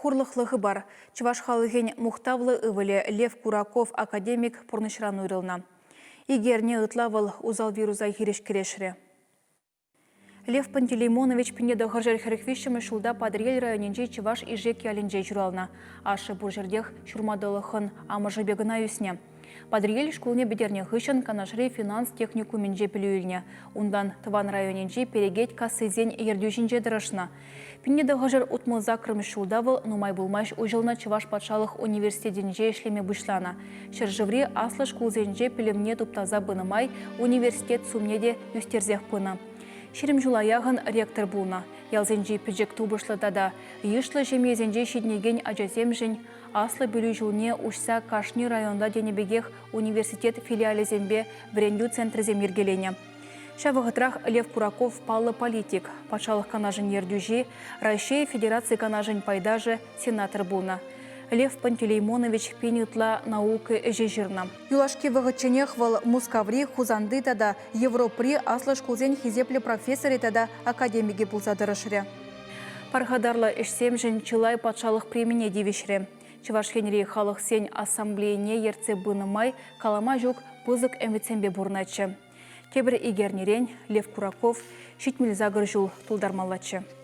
Хурлӑхлӑ хыпар. Чӑваш халӑхӗн мухтавлӑ ывӑлӗ Лев Кураков академик пурнӑҫран уйрӑлнӑ. Икӗ эрне ытла вӑл усал вируса хирӗҫ кӗрешрӗ. Лев Пантелеймонович 1943 ҫулта Патӑрьел районӗнчи Чӑваш Ишек ялӗнче ҫуралнӑ. Ашшӗ пур ҫӗртех ҫурма тӑлӑххӑн амӑшӗпе кӑна ӳснӗ. Патӑрьел шкулне пӗтернӗ хыҫҫӑн Канашри финанс техникумӗнче пӗлӳ илнӗ. Унтан тӑван районӗнчи перекет кассисен ертӳҫинче тӑрӑшнӑ. 1968 ҫулта вӑл нумай пулмасть уҫӑлнӑ Чӑваш патшалӑх университетӗнче ӗҫлеме пуҫланӑ. Ҫӗршыври аслӑ шкулсенче пӗлӗвне туптаса пынӑ май университет сумне те ӳстерсех пынӑ. 20 ҫула яхӑн ректор пулнӑ. Ялсенчи пӗчӗк тупӑшлӑ тата йышлӑ ҫемьесенче ҫитӗнекен ачасемшӗн аслӑ пӗлӳ ҫулне уҫса кашни районта тенӗ пекех университет филиалӗсемпе вӗрентӳ центрӗсем йӗркеленӗ. Ҫав вӑхӑтрах Лев Кураков паллӑ политик, Патшалӑх Канашӗн ертӳҫи, Раҫҫей Федераци Канашӗн пайташӗ, сенатор пулнӑ. Лев Пантелеймонович пин ытла наука ӗҫӗ ҫырнӑ. Юлашки вӑхӑтченех вӑл Мускаври, Хусанти тата Европӑри аслӑ шкулсен хисеплӗ профессорӗ тата академикӗ пулса тӑрӑшрӗ. Пархатарлӑ ӗҫсемшӗн чылай патшалӑх премине тивӗҫрӗ. Чӑваш Енри халӑхсен ассамблейине ертсе пынӑ май калама ҫук пысӑк ӗмӗтсемпе пурӑнатчӗ. Тепӗр ик эрнерен Лев Кураков 78 ҫул тултармаллаччӗ.